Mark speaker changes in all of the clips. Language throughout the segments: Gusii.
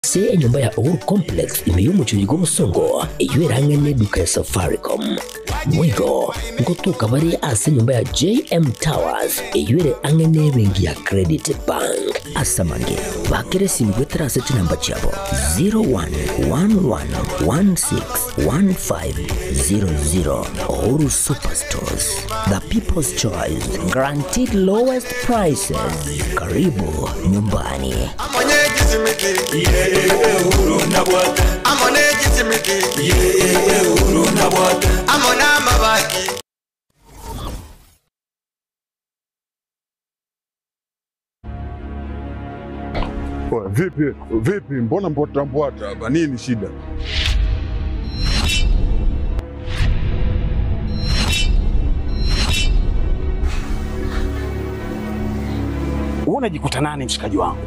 Speaker 1: Ase enyomba ya Uhuru Complex ime y'omochie oyio bw'obosongo, eyio ere ang'e neduka ya Safaricom. Boigo ngotoka bare ase enyomba ya JM Towers eyio ere ang'e nebenki ya Credit Bank. Ase amange, bakera esimi goetera ase chinamba chiabo 0111161500. Uhuru Superstores, the people's choice, guaranteed lowest prices. Karibu nyumbani.
Speaker 2: Oya, vipi vipi, mbona mbwata mbwata hapa? Nini shida?
Speaker 3: Wewe unajikuta nani mshikaji wangu?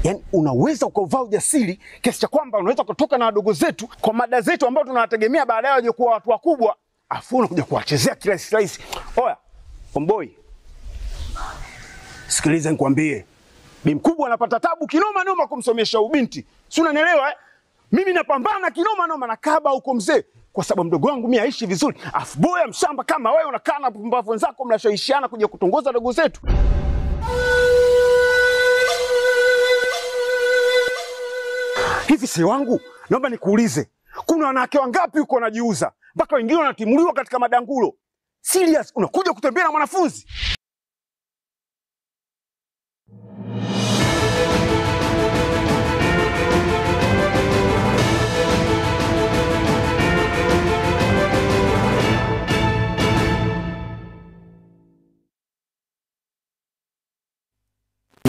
Speaker 3: Yaani unaweza ukauvaa ujasiri kiasi cha kwamba unaweza kutoka na wadogo zetu kwa mada zetu ambao tunawategemea baadaye waje kuwa watu wakubwa, afu unakuja kuwachezea kirahisi rahisi. Oya, omboi, sikiliza nikwambie, bi mkubwa anapata tabu kinoma noma kumsomesha ubinti, si unanielewa eh? Mimi napambana kinoma noma na kaba huko mzee, kwa sababu mdogo wangu mimi aishi vizuri, afu boya mshamba kama wewe unakaa na pumbavu wenzako mnashawishiana kuja kutongoza dogo zetu. Hivi si wangu, naomba nikuulize, kuna wanawake wangapi huko wanajiuza mpaka wengine wanatimuliwa katika madangulo? Serious, unakuja kutembea na mwanafunzi?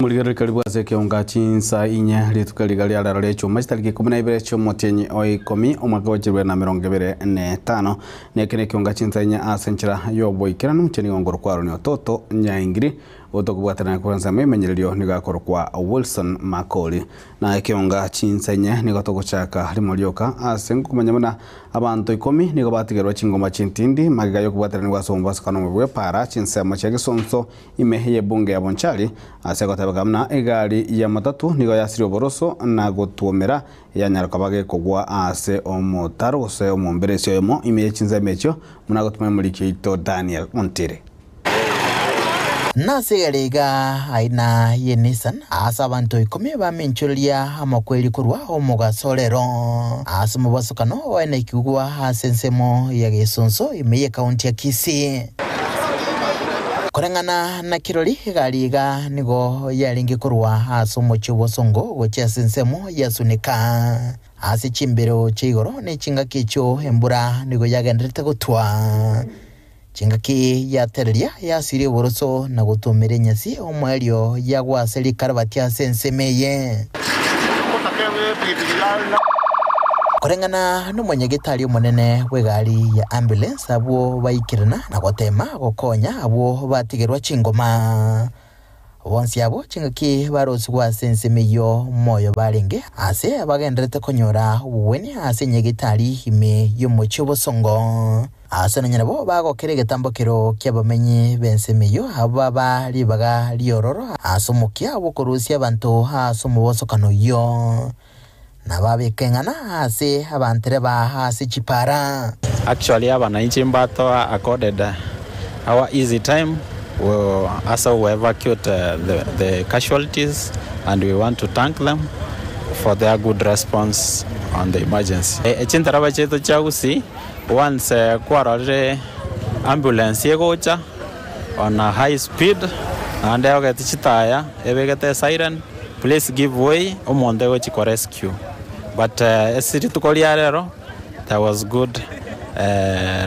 Speaker 4: Morigereria karibu ase ekeonga chinsa inye rituko riga ria rero ria echuma chitariki ikomi na ibere chiomotienyi o ikomi omwaka wa chirwe na emerongo ebere na etano. Na eke nekeonga chinsa inye ase enchera ya oboikeranu inche nigo nkorokwa Aaron Ototo Nyaingiri otokobwaterana korwa ensemo emenyererio nigo akorokwa Wilson Makori. Na ekeonga chinsa inye nigo togochaka rimo rioka ase nkomanya buna abanto ikomi nigo batigerwa chingoma chintindi magega yokobwateranigwa ase omobasokano omobe bw'epara chinsemo chia gesonso ime y'ebunge ya Bonchari ase gotebeka buna egari ya matatu nigo yasirie oboroso na gotwomera yanyara koba gekogwa ase omotaro gose omomberesi oyomo ime ye chinsemo echio buna gotuma emoriki oito Daniel Ontiri.
Speaker 5: Nase egari iga aina ye Nissan ase abanto ikomi baminchoreria amakweri korwa omogaso rero ase omobasokano oenekigwa ase ensemo ya Gesonso ime y'ekaunti ya Kisii. Koreng'ana na kirori, egari iga nigo yarenge korwa ase omochie o Bosongo gochia ase ensemo ya Sunika. Ase chimbero chia igoro ne chingaki echio embura nigo yagendererete gotwa. Chingaki yatereria yasiria oboroso na gotuomera enyasi omoerio yagwa ase rikarabati ase ensemo eye. Koreng'ana nomonyagitari omonene bw'egari ya ambulance abwo baikerana na gotema gokonya abwo batigerwa chingoma. Bonsi abwo chingaki barosigwa ase ensemo eyio moyo barenge ase bagenderete konyora obobweni ase enyagitari ime y'omochie obosongo. Ase nonya nabo bagokera egetambokero ki'abamenyi b'ensemo eyio abwo baba ribaga ri'ororo ase omokia bw'okorusia abanto ase omobosokano oyio, na babeka eng'ana ase abantereba ase chipara.
Speaker 6: Actually abananchi mbatoa accorded our easy time we as we evacuate the, the casualties and we want to thank them for their good response on the emergency. Echintereba chiaito chia Gusii once kwarorire ambulance egocha on a high speed naende egogeti chitaya ebegete siren please give way omonto egochi ko rescue but ase rituko ria rero there was good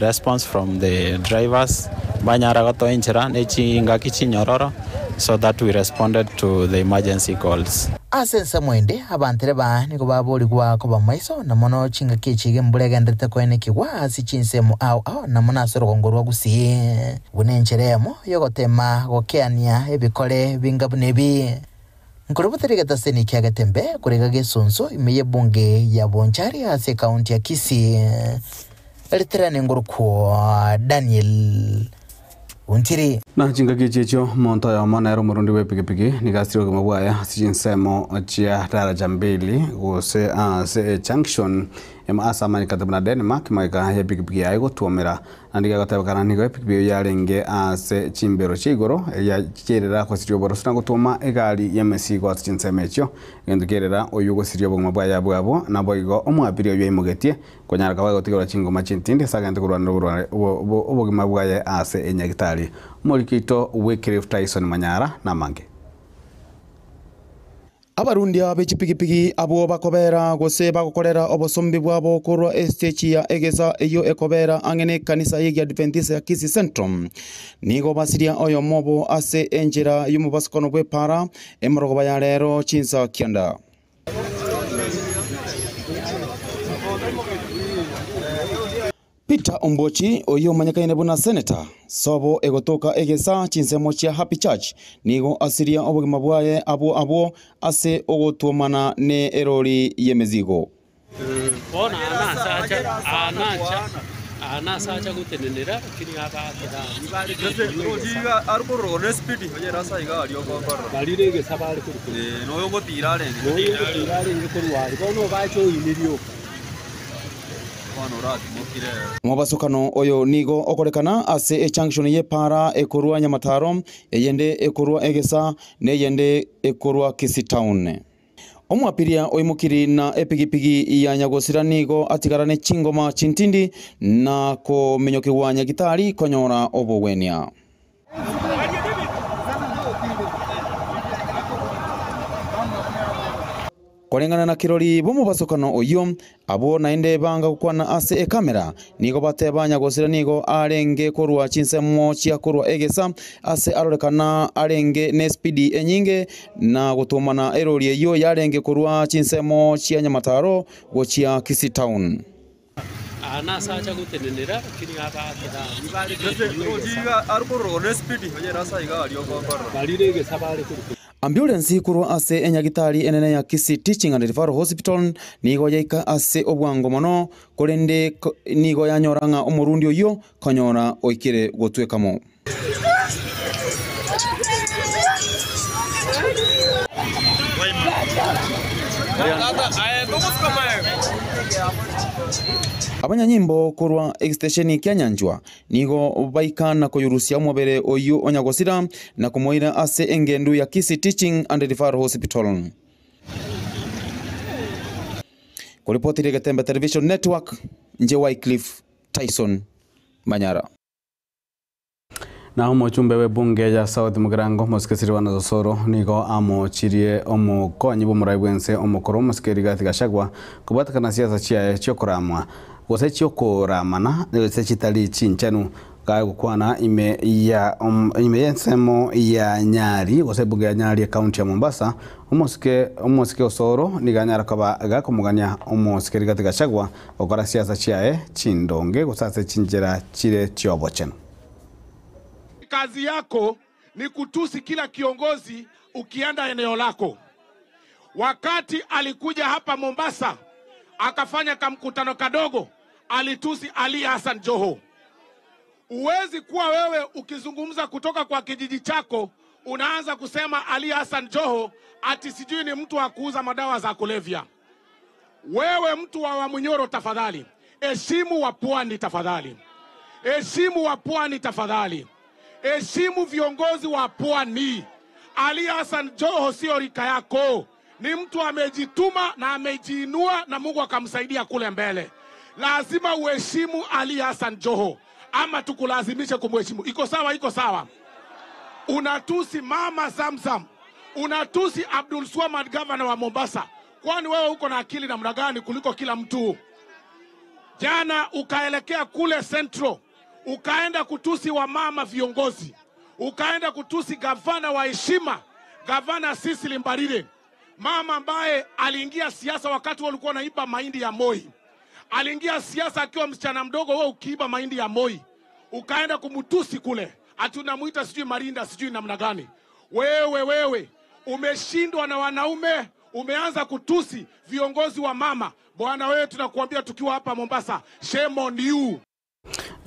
Speaker 6: response from the drivers mbanyara gotoa enchera ne chingaki chinyororo so that we responded to the emergency calls.
Speaker 5: Ase ensemo ende, abantereba nigo baborigwa koba maiso, na mono chingaki echi iga embura egendererete koenekigwa ase chinsemo ao ao na mono ase orogongo rwa Gusii, buna enchera eyemo y'ogoteema gokeania ebikore binga buna ebi. Nkorobotera egetaseni kia Getembe korega gesunsu ime y'ebunge ya Bonchari ase ekaunti ya Kisii. Riterane ngorokwo Daniel. Ontiri.
Speaker 4: Na chingaki echi echio omonto oyomo nere omorundi bw'epigipigi nigo asire obogima bwaye ase chinsemo chia Daraja Mbili gose ase ejunction ase amanyekate buna Denmark magega y'epigipigi yaye gotwomera. Naende nigo egotebekana nigo epigipigi eyio yarenge ase chimbero chia igoro eria chiairera gosiria oboroso na gotwoma egari y'emesigo ase chinsemo echio. Egento kiairera oyio gosiria obogima bwaye abwo abwo naboigo omwabiri oyio aimogetie Konyara koba agotigerwa chingoma chintindi ase agente korwanera obogima bwaye ase enyagitari. Omoriki oito Wycliffe Tyson Manyara namange.
Speaker 7: Abarundia be chipigipigi abwo bakobera gose bagokorera obosombi bwabo korwa esteji ya egesa eyio ekobera ang'e nekanisa y'Egiadventista ya Kisii Central, nigo basiria oyomo obo ase enchera y'omobasukano bw'epaara emorogoba ya rero chinsa kianda. Peter Ombochi, oyio omanyekaine buna Senator, sobo egotoka egesa chinsemo chia Happy Church, nigo asiria obogima bwaye abwo abwo ase ogotwomana ne erori y'emezigo.
Speaker 8: Bono aa nase acha, aa nacha, aa nase acha gotenenera, lakini abakera barire egesa bare korwa noyo ngotira arenge korwa aria, bono obache oinirie oka.
Speaker 7: Omobasokano oyo nigo okorekana ase ejunction y'epaara ekorwa Nyamataro, eyende ekorwa Egesa, na eyende ekorwa Kisii Town. Omwapiria oimokiri na epigipigi ya nyagosira nigo atigara ne chingoma chintindi na kominyokigwa nyagitari konyora obogwenia. Koreng'ana na kirori b'omobasokano oyio, abwo naende banga gokwana ase ekamera, nigo bateba nyagosira nigo arenge korwa chinsemo chia korwa egesa ase arorekana arenge nespeedi enyinge na gotwomana erori eyio yarenge korwa chinsemo chia Nyamataro gochia Kisii Town.
Speaker 8: Aa nase acha gotenenera, lakini abakera barire egesa bare korwa.
Speaker 7: Ambulensi korwa ase enyagitari enene ya Kisii Teaching and Referral Hospital nigo yaika ase obwango mono, korende nigo yanyora ng'a omorundi oyio konyora oikire gotwekamo. Abanyanyimbo korwa egesitesheni kia Nyanchwa Nigo baika na koyorusia omobere oyio o nyagosira, na komoira ase engendu ya Kisii Teaching and Referral Hospital. Koripotirie Getembe Television Network, inche Wycliffe Tyson Manyara.
Speaker 4: Na omochumbe bw'ebunge ya South Mugirango, Omosike Silvanus Osoro, nigo amochirie omokonyi bw'omorai bw'ense omokoro Omosike Rigathi Gachagua kobwatekana siasa chiaye chiokoramwa. Gose chi'okoramana, gose chitari chinchenu, gagokwana ime ya ime y'ensemo ya Nyali, gose ebunge ya Nyali ecounty ya Mombasa, omosike omosike Osoro nigo anyare koba gakomogania omosike Rigathi Gachagua gokora siasa chiaye chindonge gose ase chinchera chire chi'obochenu.
Speaker 9: Kazi yako ni kutusi kila kiongozi ukienda eneo lako. Wakati alikuja hapa Mombasa akafanya kamkutano kadogo, alitusi Ali Hassan Joho. Uwezi kuwa wewe ukizungumza kutoka kwa kijiji chako unaanza kusema Ali Hassan Joho ati sijui ni mtu wa kuuza madawa za kulevya. Wewe mtu wa Wamunyoro, tafadhali heshimu wa pwani, tafadhali heshimu wa pwani, tafadhali heshimu viongozi wa pwani. Ali Hassan Joho sio rika yako, ni mtu amejituma na amejiinua na Mungu akamsaidia kule mbele. Lazima uheshimu Ali Hassan Joho, ama tukulazimishe kumheshimu. Iko sawa? Iko sawa? Unatusi mama Zamzam, unatusi Abdul Swamad, gavana wa Mombasa. Kwani wewe uko na akili namna gani kuliko kila mtu? Jana ukaelekea kule Central, ukaenda kutusi wamama viongozi, ukaenda kutusi gavana wa heshima, gavana Cecily Mbarire, mama ambaye aliingia siasa wakati walikuwa wanaiba mahindi ya Moi. Aliingia siasa akiwa msichana mdogo, wewe ukiiba mahindi ya Moi, ukaenda kumtusi kule, ati unamuita sijui Marinda sijui namna gani. Wewe wewe umeshindwa na wanaume, umeanza kutusi viongozi wa mama. Bwana wewe, tunakuambia tukiwa hapa Mombasa, shame on you.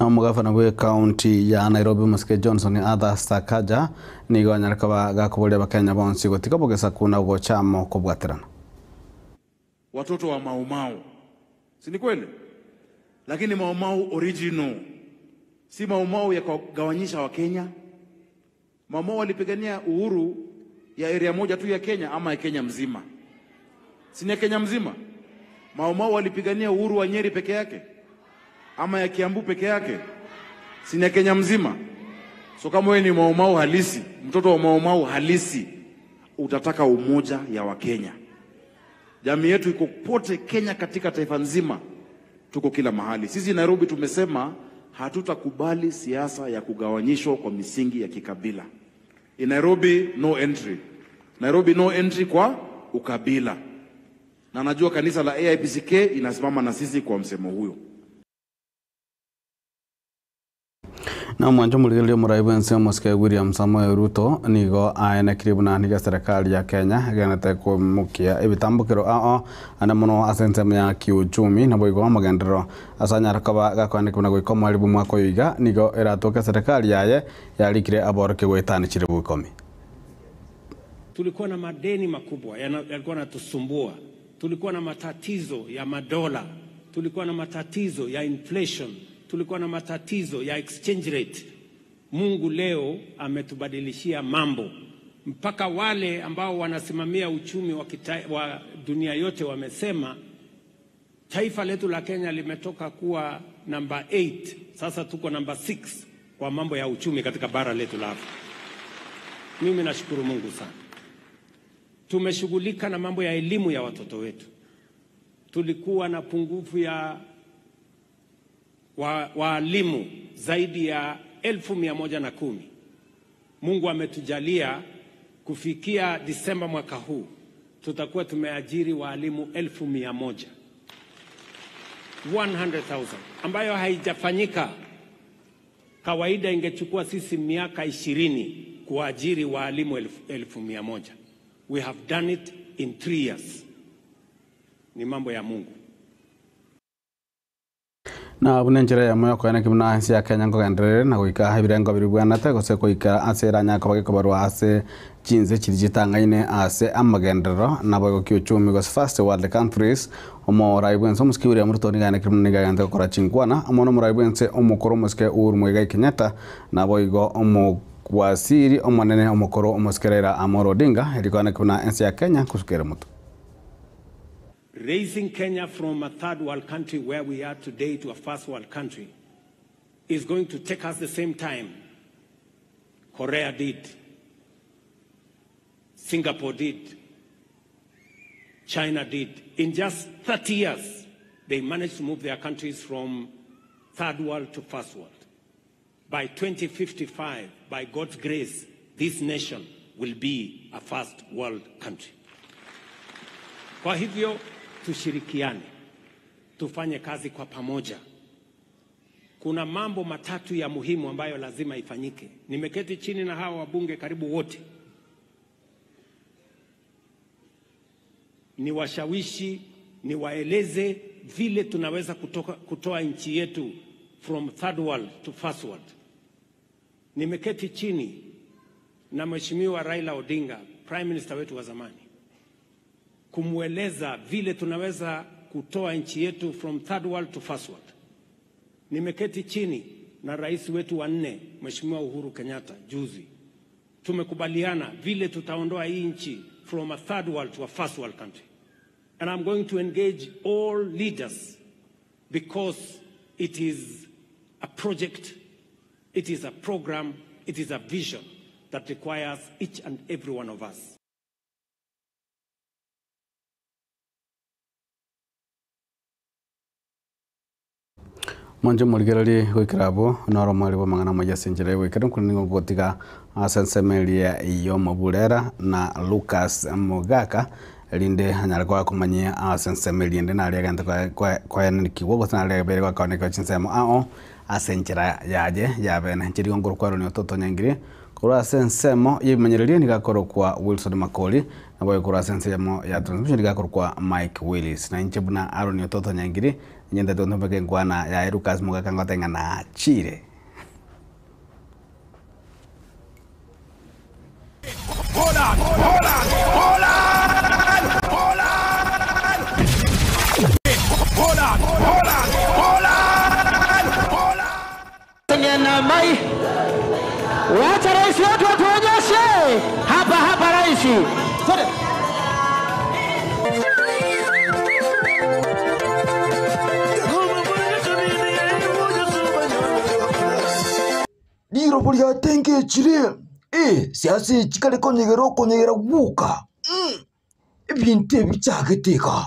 Speaker 4: Na omogavana bwe ekaunti ya Nairobi omosike Johnson Arthur Sakaja nigo anyare koba gakoboria abakenya bonsi gotiga obogesaku na gocha amo kobwaterana.
Speaker 10: Watoto wa Maumau, si ni kweli? Lakini Maumau original, si Maumau ya kugawanyisha Wakenya. Maumau walipigania uhuru ya area moja tu ya Kenya ama ya Kenya mzima? Si ni ya Kenya mzima? Maumau walipigania uhuru wa Nyeri peke yake ama ya Kiambu peke yake? Si ni ya Kenya mzima? So kama wewe ni Maumau halisi, mtoto wa Maumau halisi, utataka umoja ya Wakenya. Jamii yetu iko pote Kenya, katika taifa nzima, tuko kila mahali. Sisi Nairobi tumesema hatutakubali siasa ya kugawanyishwa kwa misingi ya kikabila. In Nairobi no entry. Nairobi no entry kwa ukabila, na najua kanisa la AIPCK inasimama na sisi kwa msemo huyo.
Speaker 4: Na omwancho omorigereria omorai bwense omosike William Samoei Ruto nigo aenekirie buna nigo eserekari ya Kenya egenete koimokia ebitambokero ao ande mono ase ensemo ya kiuchumi naboigo amagenderero ase anyare koba gakoeneka buna goika omweri bwa omwaka oyo iga nigo eratoke eserekari yaye yarikire aborokigwa etano chiribu ikomi.
Speaker 8: Tulikuwa na madeni makubwa yalikuwa yanatusumbua, tulikuwa na matatizo ya madola, tulikuwa na matatizo ya inflation, tulikuwa na matatizo ya exchange rate. Mungu leo ametubadilishia mambo, mpaka wale ambao wanasimamia uchumi wa, kita, wa dunia yote wamesema taifa letu la Kenya limetoka kuwa namba 8 sasa tuko namba 6 kwa mambo ya uchumi katika bara letu la Afrika. Mimi nashukuru Mungu sana. Tumeshughulika na mambo ya elimu ya watoto wetu. Tulikuwa na pungufu ya waalimu zaidi ya 110,000. Mungu ametujalia kufikia Disemba mwaka huu tutakuwa tumeajiri waalimu 100,000, 100,000 ambayo haijafanyika. Kawaida ingechukua sisi miaka 20 kuajiri waalimu 100,000. We have done it in 3 years. Ni mambo ya Mungu.
Speaker 4: Na buna enchera eyemo ya okoeneki buna ense ya Kenya nkogenderere na goika ebirengo biria bibwenerete gose goika ase eranya koba gekobarwa ase chinse chiria chitang'aine ase amagenderero naboigo kiuchumi gose first world countries omorai bwense omosike William Ruto nigo aenekire buna nigo agente gokora chinkwana amo na omorai bwense omokoro omosike Uhuru Muigai Kenyatta naboigo omowaziri omonene omokoro omosike Raila Amolo Odinga erio koeneki buna ense ya Kenya kosukera motwe.
Speaker 8: Raising Kenya from a third world country where we are today to a first world country is going to take us the same time Korea did, Singapore did, China did. In just 30 years, they managed to move their countries from third world to first world. By 2055, by God's grace, this nation will be a first world country. Kwa hivyo tushirikiane, tufanye kazi kwa pamoja. Kuna mambo matatu ya muhimu ambayo lazima ifanyike. Nimeketi chini na hawa wabunge karibu wote, niwashawishi, niwaeleze vile tunaweza kutoa nchi yetu from third world to first world. Nimeketi chini na Mheshimiwa Raila Odinga, Prime Minister wetu wa zamani, kumweleza vile tunaweza kutoa nchi yetu from third world to first world. Nimeketi chini na rais wetu wa nne Mheshimiwa Uhuru Kenyatta juzi, tumekubaliana vile tutaondoa hii nchi from a third world to a first world country. And I'm going to engage all leaders because it is a project, it is a program, it is a vision that requires each and every one of us.
Speaker 4: Mwanche morigererie goikera abwo noro omweri bw'amang'ana amaya ase enchera y'ogoikera nkorende nigo ngogotiga ase ensemo eria y'omoburera na Lucas Mogaka erinde anyare koba komanyia ase ensemo eria ende naria agente koenekiwa gose naria abeire gokaonekwa chinsemo ao ase enchera yaye ya bene. Inche rigo nkorokwa Aaron Ototo Nyangirie korwa ase ensemo y'ebimanyererio nigo akorokwa Wilson Makori. Nabo ekorwa ase ensemo ya transmission gakorokwa Mike Willis. Na inche buna Aaron Ototo Nyangiri, nyendete ontomeke enkwana yaye Lucas Mogaka ngote ng'a nachire.
Speaker 11: Mai, wacha rais wetu atuonyeshe hapa hapa, rais. Twende.
Speaker 12: Lirobo liatengechire eh, siasa echi kare konyegera okonyegera gwoka ebinto ebi bichagete iga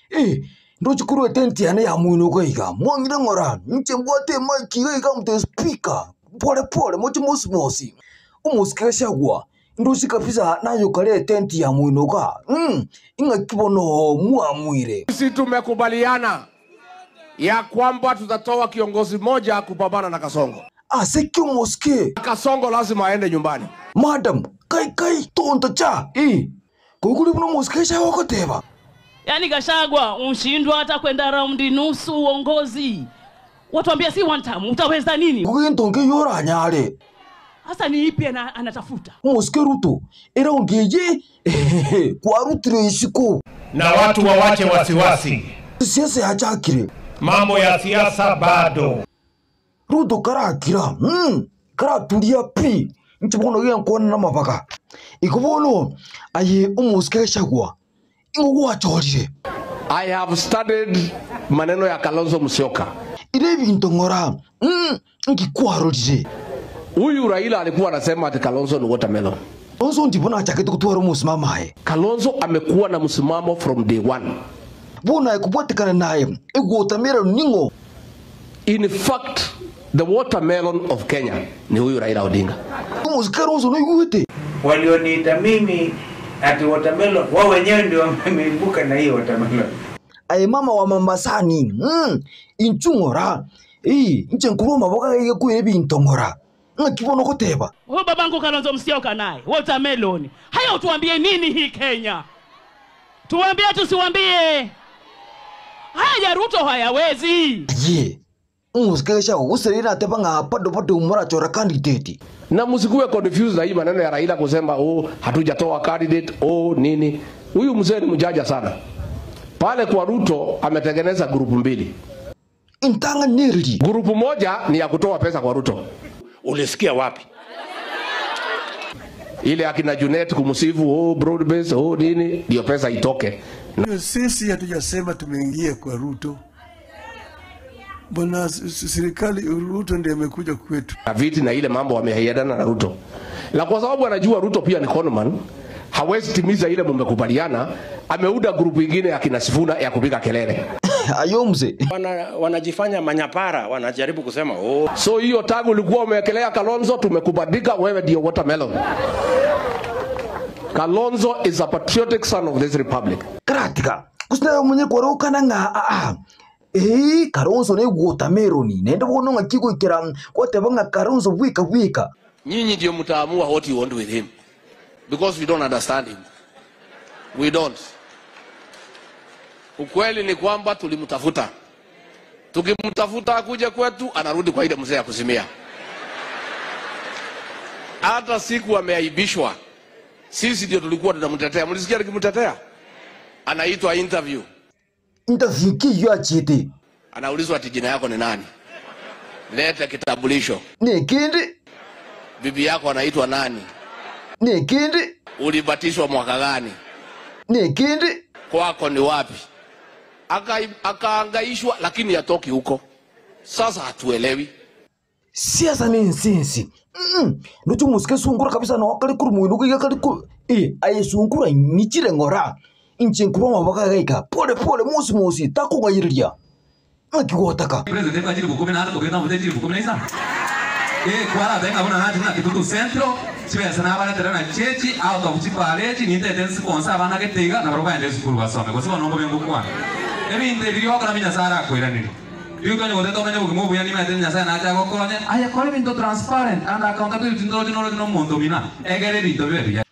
Speaker 12: eh, ndoche korwa etent yane ya moino iga iga, mwang'ire ng'ora, inche mbwate emic iga iga mte speaker, pole pole moche mosimosi, omosike gachagua, ndoche kabisa naye okare etent ya moino iga ing'aki bono mwamwire.
Speaker 9: Sisi tumekubaliana ya kwamba tutatoa kiongozi mmoja kupambana na Kasongo.
Speaker 12: Ase ki omosike?
Speaker 9: Kasongo lazima aende nyumbani.
Speaker 12: Madam, kai kai tonto cha eh, koikori buna omosike gachagua ogoteba.
Speaker 13: Yaani Gachagua unshindwa hata kwenda raundi nusu uongozi. Watuambia si one time, utaweza nini?
Speaker 12: Gento nke yoranyare.
Speaker 13: Sasa ni ipi ana, anatafuta?
Speaker 12: Omosike Ruto, eraundi eye kwarutire isiko.
Speaker 14: Na watu wawache wasiwasi.
Speaker 12: Siasa yachakire.
Speaker 14: Mambo ya siasa bado.
Speaker 12: Ruto karakira, karaturia pi. Inche bono genkwana na mabaka. Igo bono aye omosike Gachagua ing'o gwachorire.
Speaker 9: I have studied maneno ya Kalonzo Musyoka.
Speaker 12: Ire ebinto ng'ora, nkikwarorire.
Speaker 9: Huyu Raila alikuwa anasema ati Kalonzo ni watermelon.
Speaker 12: Kalonzo ndipo nachakete kutwara omosimamo aye.
Speaker 9: Kalonzo amekuwa na msimamo from day one.
Speaker 12: Bona ekubwatikana naye egwotamelon ning'o.
Speaker 9: In fact, the watermelon of Kenya ni huyu Raila Odinga.
Speaker 12: Omosike Kalonzo noigwete.
Speaker 15: Walioniita mimi ati watermelon, wao wenyewe ndio wameibuka na hii watermelon.
Speaker 12: Aye mama wa Mombasani, inchu ng'ora. Eh, inche nkurwa maboka gaiga kwire ebinto ng'ora. Ng'aki bono ogoteba.
Speaker 13: Huyu babangu Kalonzo Musyoka naye watermelon. Haya, utuambie nini hii Kenya? Tuambie tusiwambie? Haya Ruto hayawezi.
Speaker 12: Ye. Omosike Gachagua gose nateba ng'a bado bado morachora candidate.
Speaker 9: Na msikuwe confused na hii maneno ya Raila kusema oh, hatujatoa candidate oh, nini. Huyu mzee ni mjanja sana. Pale kwa Ruto ametengeneza grupu mbili.
Speaker 12: Intanga niriri.
Speaker 9: Grupu moja ni ya kutoa pesa kwa Ruto.
Speaker 14: Ulisikia wapi?
Speaker 9: Ile akina Junet kumsifu oh, broad base oh, nini, ndio pesa itoke.
Speaker 16: Sisi hatujasema tumeingia kwa Ruto bwana, serikali Ruto ndiye amekuja kwetu.
Speaker 9: Na viti na ile mambo wameahidiana na Ruto, na kwa sababu anajua Ruto pia ni conman, hawezi timiza ile mumekubaliana. Ameunda grupu ingine ya kina Sifuna ya kupiga kelele.
Speaker 12: Ayo mzee.
Speaker 8: Wana, wanajifanya manyapara, wanajaribu kusema oh.
Speaker 9: So hiyo tangu ulikuwa umewekelea Kalonzo, tumekubadika wewe ndio watermelon. Kalonzo is a patriotic son of this republic.
Speaker 12: Karatika. Kusina munye kwarokana ng'a a a. Eh, Kalonzo ne watermelon. Nende bono ng'aki goikera gwateba ng'a Kalonzo bwika bwika.
Speaker 9: Nyinyi ndio mtaamua what you want with him because we don't understand him. We don't. Ukweli ni kwamba tulimtafuta, tukimtafuta akuje kwetu, anarudi kwa ile mzee ya kuzimia. Hata siku ameaibishwa, sisi ndio tulikuwa tunamtetea. Mlisikia nikimtetea? Anaitwa interview,
Speaker 12: Interview ki yo achete.
Speaker 9: anaulizwa ati jina yako ni nani, leta kitambulisho,
Speaker 12: Ne kindi,
Speaker 9: bibi yako anaitwa nani,
Speaker 12: ne kindi,
Speaker 9: ulibatizwa mwaka gani,
Speaker 12: ne kindi.
Speaker 9: kwako ni wapi? Akaangaishwa, lakini hatoki huko. Sasa hatuelewi.
Speaker 12: Siasa ni nsinsi. Ndocho musike sungura kabisa na wakali kuri muinu kiga kali ku. Eh, aye sungura nichire ngora. Inche nkurwa mabaka gaika. Pole pole mosi mosi takugayiriria. Ng'aki gwotaka.
Speaker 17: Presidente wa chilifu kumi na tatu kugenda mute chilifu kumi na isano eh kwala benga bona hati na kitutu centro chibesa na bana terana chechi out of chipalechi ninte tensi konsa abana geteiga na baroba ende sukuru basome gose bono ngo bengu kwana ebinte biri okora minya sara kwiraniri riu tonye goteta omenye bogima obuya nimaete nyasaye nacha gokonye aye kora ebinto transparent and accountability ndoroche noroche na omonto mina egere ebinto bibe buya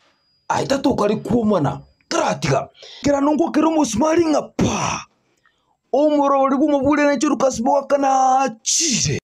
Speaker 12: Aita tokari kuomana. Karatiga, kera nongwakera omosumari ng'a pa! Omorobori bw'omobure na Dorcas Mogaka nachire.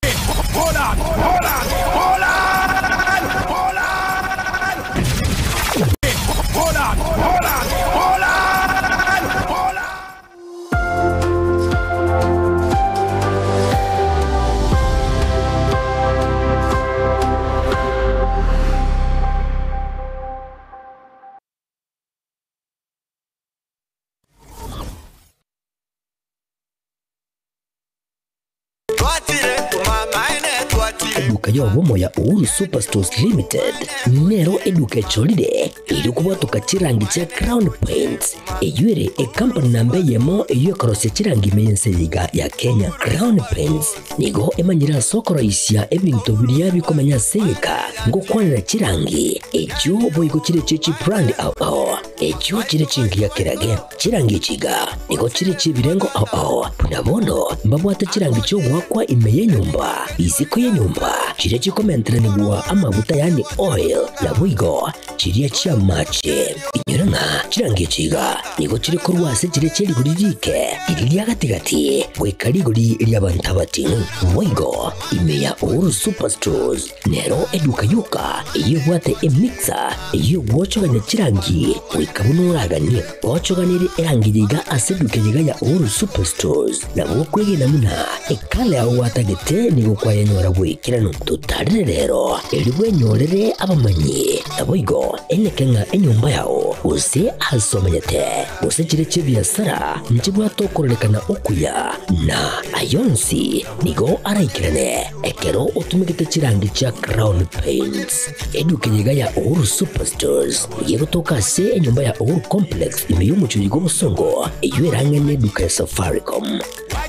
Speaker 1: Eduka y'obomo ya Uhuru Superstores Limited nero eduka echorire erio kobwatoka chirangi chia Crown Paints eywo ere ecompany namba eyemo eywo ekorosia chirangi ime y'ense eye iga ya Kenya. Crown Paints nigo emanyire ase okoroisia ebinto biria bikomenya ase egeka ngokwanera chirangi echio boigo chire chie chibrand ao ao echio chire chingiya kerage. Chirangi echi iga nigo chire chi'ebirengo ao ao, buna bono mbabwate chirangi chi'ogoakwa ime y'enyomba, isiko y'enyomba, chiria chikomenteranigwa amaguta yaani oil, naboigo chiria chi'amache. Inyora ng'a chirangi echi iga nigo chire korwa ase chiria chie rigori riike, riria ria gati-gati, goika rigori ri'abanto abating'u. Boigo ime ya Uhuru Superstores Nero eduka yoka eyio ebwate emixer eyio egwochogania chirangi goika buna oraganie. Gochoganerie erangi eye iga ase eduka eye iga ya Uhuru Superstores nabo okwegena buna ekala yao gwatagete nigo kwayenyora bw'ekeranu. Totarere rero erio bwenyorere abamanyi naboigo eneke ng'a enyomba yao gose ase omenyete gose chire chi'ebiasara nchibwate okororekana okuya na ayonsi nigo araikerane. Ekero otumegete chirangi chia Crown Paints, eduka eye iga ya Uhuru Superstores nigo egotoka ase enyomba ya Uhuru Complex ime y'omochie oyo bw'Obosongo, eyio ere ang'e n'eduka ya Safaricom.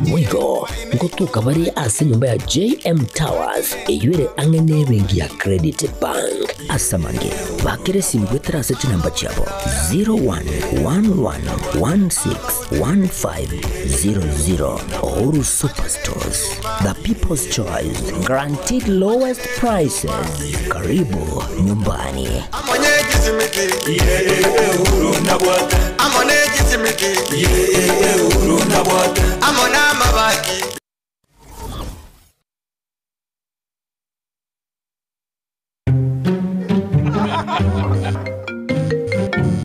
Speaker 1: Boigo ngotoka bare ase enyomba ya JM Towers eyio ere ang'e n'ebenki ya Credit Bank. Ase amange, bakera esimi goetera ase chinamba chiabo 0111161500. Uhuru Superstores. The People's Choice, guaranteed lowest prices. Karibu nyumbani.